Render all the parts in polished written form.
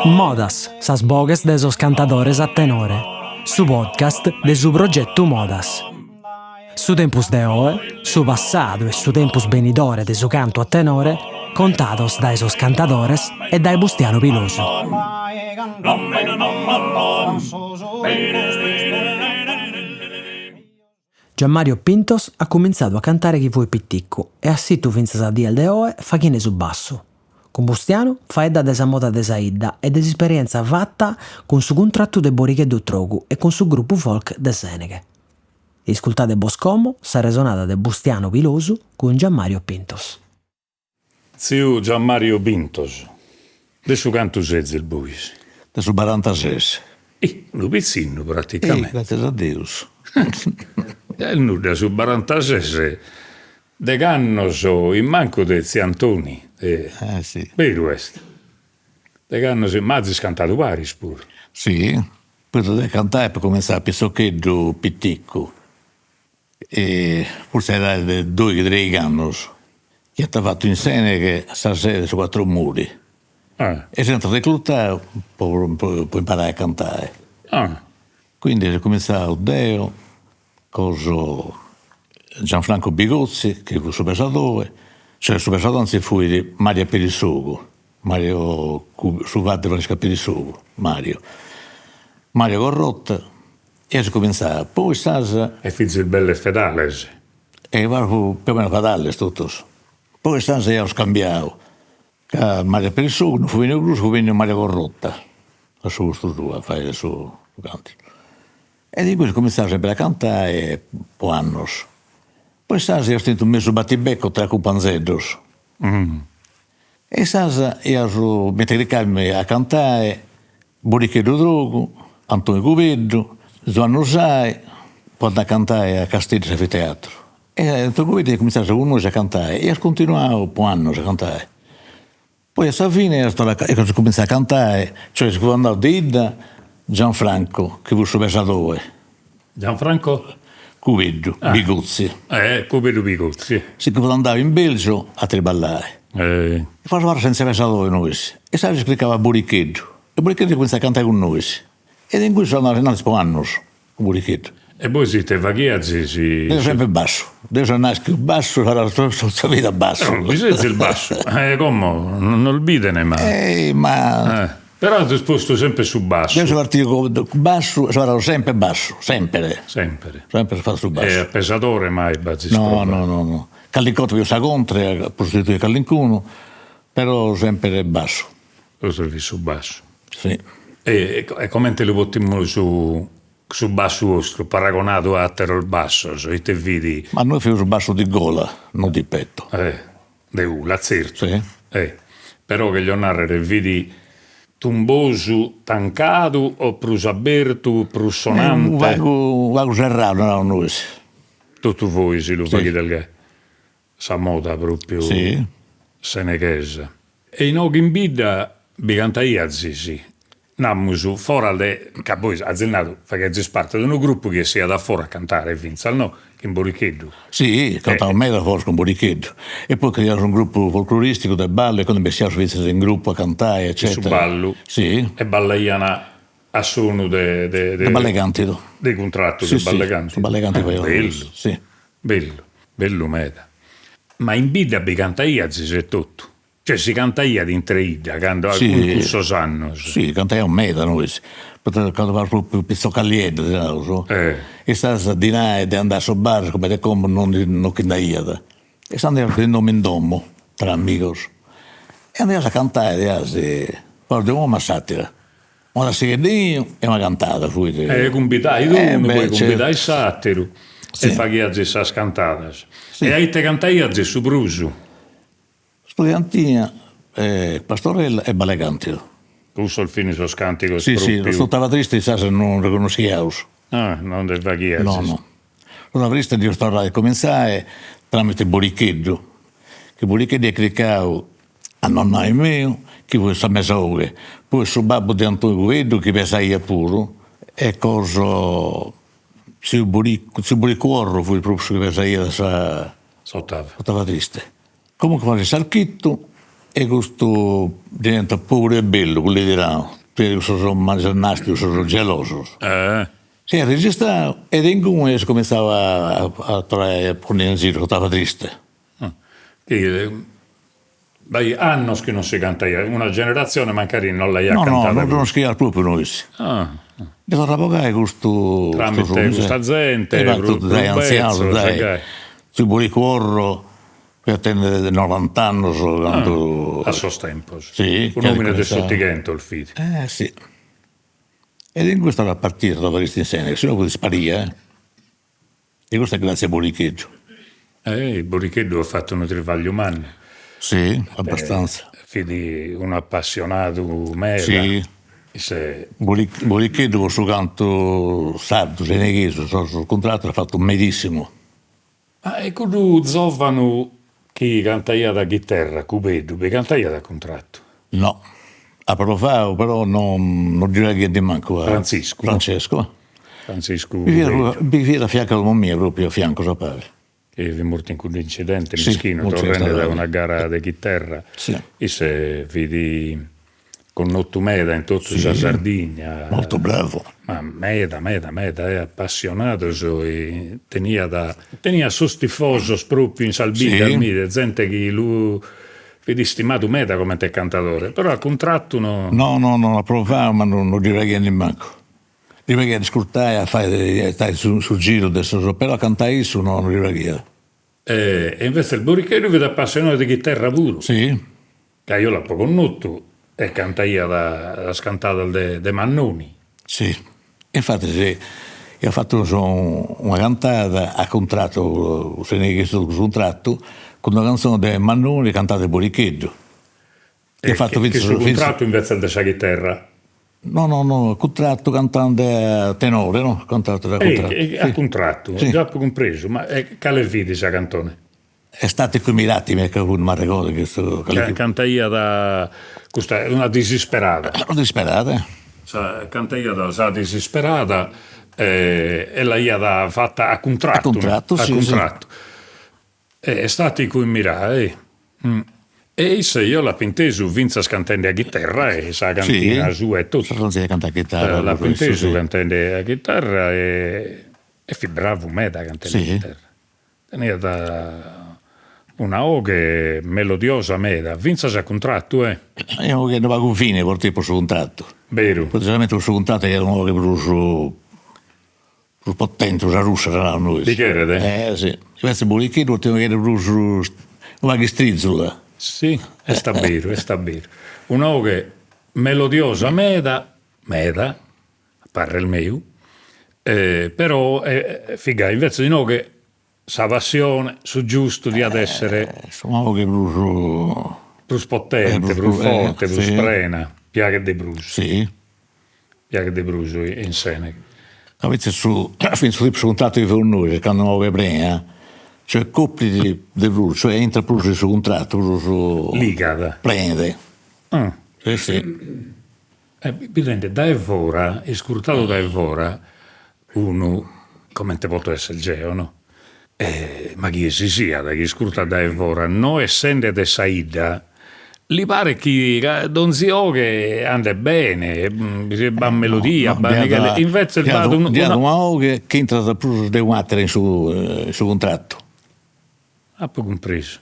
Modas, sas boghes de sos cantadores a tenore, su podcast de su progetu Modas. Su tempus de oe, su passadu e su tempus benidore de su cantu a tenore contados dae sos cantadores e dae Bustianu Pilosu. Gianmario Pintos at cumintzadu a cantare chi fuit piticu e at situ fintzas a dies de oe faghende su bassu. Cun Bustianu faeddat de sa moda de sa 'idda e de s'isperièntzia fata cun su cuntratu de Borigheddu Trogu e cun su grupu folk de Sèneghe. Iscultade bos como sa resonada de Bustianu Pilosu cun Gianmario Pintos. Tziu Gianmario Pintos, de su cantu sezis bois? De su barantases. Ih, unu pitzinnu praticamente. Eh, gràtzias a Deus. Est nudda, su barantases, degh'annos in mancu de tziu Antoni. Eh si. Beru est. Degh'annos in, ma azis cantadu paris puru. Si, poita de cantai apu cumintzau a pitzocheddu piticu E fortzis a edade de doighi treighi annos, chi ant fatu in Seneghe sa sede de su Quattro Muri e si ant reclutau po po imparai a cantai. Quindi est cumintzau deo, cosa Gianfranco Bigozzi, chi fut su pesadori, cioè su pesadori antzis fuit Mario Pirissogu, Mario su frade de Francisca Pirissogu, Mario, Mario Corrotta E est cumintzau, poi sas. E fizis belle fedales. E più o meno fedales totus. Poi sas iaus cambiau, ca Mario Pirissogu non fut benniu prus, fut benniu Mario Corrotta a su postu suu a fai su cantu. E de inguni est cumintzau sempri a cantai po annos. Poi sas iaus tentu mesu battibecco tra cumpanzeddos. E sas iaus m'iant cricau a cantai Boricheddu Trogu, Antoni Cubeddu, Zuanni Usai, po andai a cantai a Casteddu in s'anfiteatru. E Antoni Cubeddu iat cumintzau cun nois a cantai e iaus continuau po annos a cantai. Poi a sa fini iaus torrau iaus cumintzau a cantai, cioè si fut andau de 'idda Gianfranco, chi fut su pesadori. Gianfranco? Cubeddu Bigozzi. Eh, Cubeddu Bigozzi. Si che fut andau in Belgio a triballai. Eh. Feus abarraus senza pesadori nois. E insaras cricau a Boricheddu. E Boricheddu cumintzat a cantai cun nois. E de inguni seus andaus innantis po annus cun Boricheddu. E bois ite faghiazis? Deu sempre bassu. Deu seu naschiu bassu, abarrau totu sa vida bassu. Bi sezis bassu. E como non nos biden ma. Eh ma. Però azis postu sempre su bassu. Deo so partiu cun bassu e so abarradu sempre bassu, sempre. Sempre. Sempre so fatu su bassu. E a pesadore mai b'azis provadu? No, no, no, no. Calchi 'orta fio sa contra po sostituire callincunu, però sempre bassu. Vostru fit su bassu. Si. E e comente lu potimus su su bassu 'ostru paragonadu a ateros bassos, ite fit? Ma nois fimus bassu di gola, non di petto. Eh De 'ula, tzertu. Si. Eh. Però cheglio narrere fit tumbosu tancadu o prus abertu, prus sonante? Unu pagu unu pagu serradu naraus nois. Totu vois lu faghides gai, sa moda propriu Si. seneghesa. E inoghe in bidda bi cantaiazis Namus, foras de, ca bois azis nadu, faghiazis parte de unu grupu chi essiat a fora a cantare fintzas, no? Chin Boricheddu. Si, cantaus meda foras cun Boricheddu. E poi teniaus unu grupu folcloristicu de ballu e quindi bessiaus fintzas in grupu a cantai eccetera. Su ballu. Si. E ballaian a sonu de de De ballu 'e cantidu. De cuntratu de ballu 'e cantidu. Si, su ballu 'e cantidu faiaus. Bellu. Si. Bellu, bellu meda. Ma in bidda bi cantaiazis etotu? Cioè si cantaiat intre 'idda cando in cussos annos. Si, cantaiaus meda nois, poita candu fiaus propriu pitzocallieddos, naraus, insaras dinai de andai a sos bar comente como non non chi nd'aiat, e insaras andaiaus de domu in domu tra amigos e andaiaus a cantai diasi, de una 'omu a s'atera, una tassighedda 'e 'inu e una cantada fuit. E cumbidait unu, poi cumbidait s'ateru e faghiazis sas cantadas. E a ite cantaiazis su prus? Storia antiga, pastorella e ballu 'e cantidu. Cussos fin sos cantigos propriu. Si, si, s'ottava trista insaras non reconnoschiaus. Ah, non nde faghiazis. No, no. S'ottava trista dd'eus torrada a comintzai tramite Boricheddu, chi Boricheddu iat cricau a nonnai meu, chi fuit sa mesa 'oghe, poi su babbu de Antoni Cubeddu chi pesaiat puru e cosa tziu Boricu, tziu Boricu Orru fuit propriu su chi pesaiat sa S'ottava. Ottava triste. Comunque faghet s'architu. E custu ddi nant poburu e bellu, cullu tirau, teniat cussos nasty, cussos gelosos. Si est registrau e de inguni est cuminzau a a torrai a ponni in giru s'ottava triste. B'aiat annos chi non si cantaiat, una generatzione mancari non l'aiat cantada No, no, non ddu schiiat propriu nois. Ndi torrat a bogai custu Tramite custa zente prus betzos e gai. Tziu Boricu Orro Fiat tenende norant'annos candu. A sos tempos. Si. Un'omine de s'otighentos fit. Eh si. E de inguni est torrada a partire s'ottava triste in Seneghe, si no fut sparia eh. E custu est gratzie a Boricheddu. Eh Boricheddu at fatu unu trivagliu mannu. Si, abbastanza. Fit unu appassionadu meda. Si. Isse. Boricheddu po su cantu sardu, seneghesu, sos cuntratos at fatu medissimu. Ma e cuddu zovanu chi cantaiat a chiterra, Cubeddu, bi cantaiat a cuntratu? No, at provau però no no ddi praghiat nemmancu a Frantziscu. Francesco. Frantziscu Cubeddu. Bi fiat a fiancu a domo mia, propriu a fiancu a pare. Chi fit mortu in cuddu incidente, mischinu, torrende dae una gara de chiterra. Isse fit connotu meda in totu sa Sardigna. Molto bravo. Ma meda meda meda e appassionados teniat teniat sos tifosos propriu in sas biddas mi de zente chi lu fit istimadu meda comente cantadore però a cuntratu no. No no no at provau ma no ddi praghiat nemmancu, ddi praghiat iscurtai a fai stai su giru de sos però a cantai issu no no ddi praghiat. E invece Boricheddu fit appassionadu de chiterra puru. Si. Ca eo l'apo connotu e cantaiat sas cantadas de de Mannoni. Si, infatis iat fatu una cantada a cuntratu, seneghesu su cuntratu, cun una canzone de Mannoni cantada de Boricheddu. E fatu fintzas su cuntratu invetzes de sa chiterra? No no no, cuntratu cantande a tenore no, cantatu a cuntratu. A cuntratu, già apo cumpresu, ma cale fit sa cantone? Estate qui mirati mi ca non m'arregodo custu. Cantaiat custa una disisperada. Una disisperada. Cantaiat sa disisperada e l'aiat fata a cuntratu. A cuntratu, si. A cuntratu. Estate qui mirà e e isse eo l'apo intesu fintzas cantende a chiterra e sa cantina sua e totu. L'apo intesu cantende a chiterra e e fit bravu meda cantende a chiterra. Teniat una 'oghe melodiosa meda, fintzas a cuntratu eh. Una 'oghe unu pagu fine po su cuntratu. Beru. Poita solamente po su cuntratu aiat una 'oghe prus prus potente, prus arrussa, naraus nois. Bi cheret? Eh si, invece Boricheddu teniat una 'oghe prus, unu pagu istrizula. Si, est a beru, est a beru. Una 'oghe melodiosa meda, meda, a parrer meu, però fit gai, invece inoghe sa passione, su giustu diat essere. Una 'oghe prus. Prus potente, prus forte, prus prena, piaghet de prus. Si. Piaghet de prus in Seneghe. Invece su finzas su tipu su cuntrattu chi feus nois candu una 'oghe prena, cioè coprit de prus, cioè intrat prus in su cuntrattu, prus. Ligat. Prenet. Si si. Bidende dae fora, iscurtadu dae fora, unu, comente poto esser jeo no, ma chie si siat chi iscurtat dae fora, no essende de sa 'idda, li paret chi donzi 'oghe andet bene, b'at melodia, b'at invetze b'at una 'oghe chi intrat prus de un'atera in su in su cuntrattu. Apo cumpresu,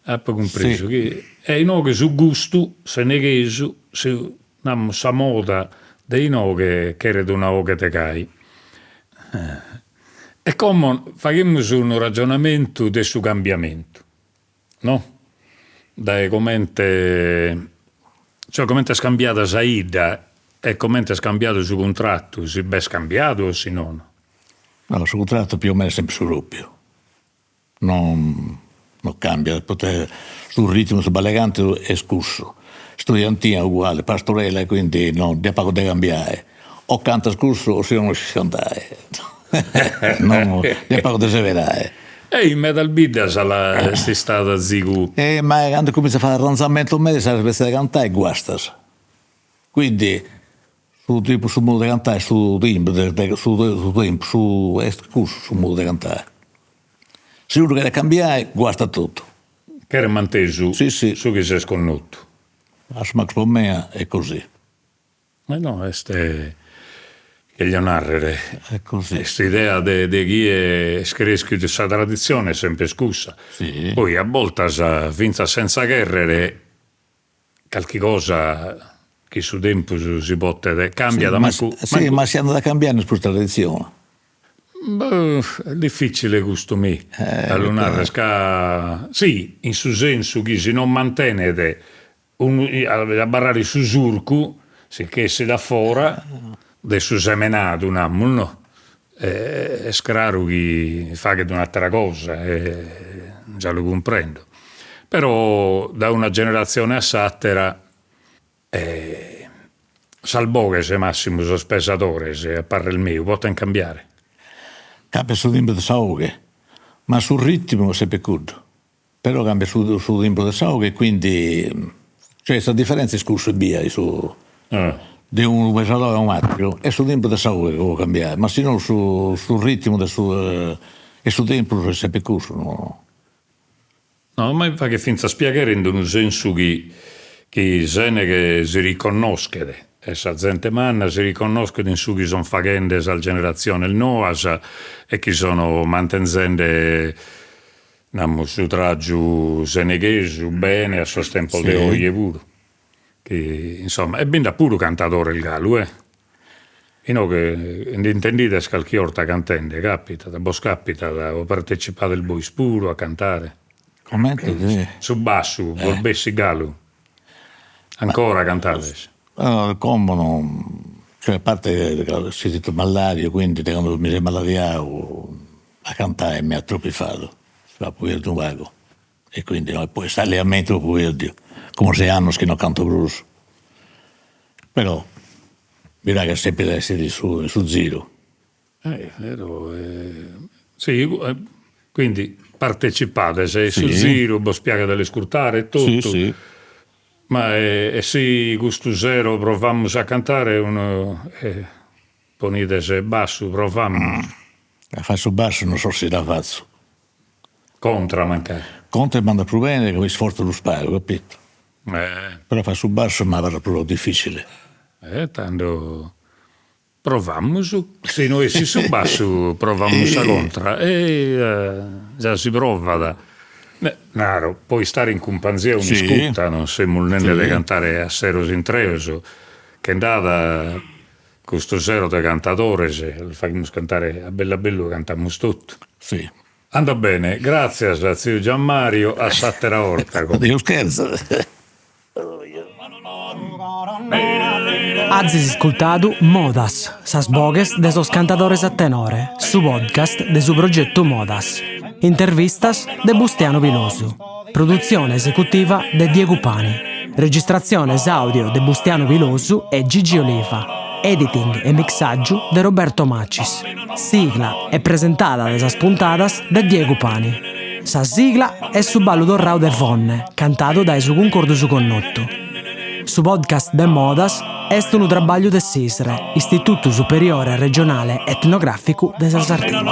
apo cumpresu chi e inoghe su gustu seneghesu, su namus sa moda de inoghe cheret una 'oghe de gai. E como faghimus unu ragionamentu de su cambiamentu, no, dae comente, cioè comente est cambiada sa 'idda e comente est cambiadu su cuntratu, si b'est cambiadu o si nono. No, su cuntratu più o meno est sempri su propriu, non non cambiat, poita su ritmu, su ballecantu est cussu, estudiantina uguali, pastorella, quindi no dd'iat pagu de cambiai, o cantas cussu o si no no scis cantai, no dd'iat pagu de seberai. E in medas biddas est istada azigu. E ma candu cuminzas a fai arranzamentus meda sa spessia de cantai guastas, quindi Su tipu su modu de cantai su timbru de su su tempus su est cussu su modu de cantai. Si unu cheret cambiai guastat totu. Cheret mantesu su chi s'est connotu. A su mancu po mea est così. Ma no est, cheglio narrer, Est così. est s'idea de de chie est creschidu in sa traditzione est sempre cussa. Poi a boltas fintzas sentza cherrer calchi cosa chi su tempus si potet cambiat mancu. Si, ma si andat a cambiare no est prus traditzione. Boh, est dificile custu mi, a lu narrer, ca si, in su sensu chi si non mantenet unu abarrare in su surcu, si ch'essit a fora de su semenadu, namus no, est craru chi faghet un'attera cosa e già lu cumprendo, però dae una generatzione a s'attera Sas boghes, massimu sos pesadores, a parrer meu, potent cambiare. Cambiat su timbru de sa 'oghe, ma su ritmu est sempre cuddu, però cambiat su su timbru de sa 'oghe e quindi, cioè sa differenza est cussu ebbia in su de unu pesadore a un'atteru est su timbru de sa 'oghe chi podet cambiare, ma si no su su ritmu de su e su tempus est sempre cussu no No, ma mi faghet fintzas piaghere in unu sensu chi chi Seneghe si riconnoschet e sa zente manna si riconnoschet in su chi son faghende sas generatziones noas e chi sono mantenzende, namus, su tràgiu seneghesu bene a sos tempos de oje puru. Chi insomma, e bi nd'at puru cantadores galu eh. Inoghe nd'intendides calchi 'orta cantende, capitat, bos capitat o partecipades bois puru a cantare? Comente si? Su bassu bos bessit galu? Ancora cantades? Como no, cioè a parte ca seu stetiu maladiu, quindi de candu mi seu maladiau a cantai m'est tropu fadu, apu perdiu unu pagu E quindi no, e poi s'allenamentu dd'apu perdiu, como ses annos chi no canto prus, però mi praxit sempri de essiri in su in su ziru. Eh però si quindi partecipades in su ziru, bos piaghet a l'iscurtare e totu. Si si. Ma e si custu sero provamus a cantare unu ponides bassu provamus. A fai su bassu non so si dda fatzu. Contra mancari. Contra m'andat prus bene ca mi sforzu prus pagu, capito? Però a fai su bassu m'abarrat prus difficili. E tando provamus, si no essit su bassu provamus sa contra e già si provat. Naro, po istare in cumpanzia un'iscuta, non semus nende de cantare a seros intreos, che nd'at Custu sero de cantadores, los faghimus cantare a bellu a bellu cantamus totu. Si. Andat bene, gràtzias tziu Gianmario, a s'àtera 'orta. Deus cherzat. Azis iscultadu Modas, sas boghes de sos cantadores a tenore, su podcast de su progetu Modas. Intervistas de Bustianu Pilosu. Produtzione esecutiva de Diegu Pani. Registratziones àudio de Bustianu Pilosu e Gigi Oliva. Editing e mixàgiu de Roberto Macis. Sigla e presentada de sas puntadas de Diegu Pani. Sa sigla est su ballu torrau de Fonne, cantadu dae su Cuncordu Su Connotu. Su podcast de Modas est unu trabagliu de s'ISRE, Istitutu Superiore Regionale Etnogràficu de sa Sardigna.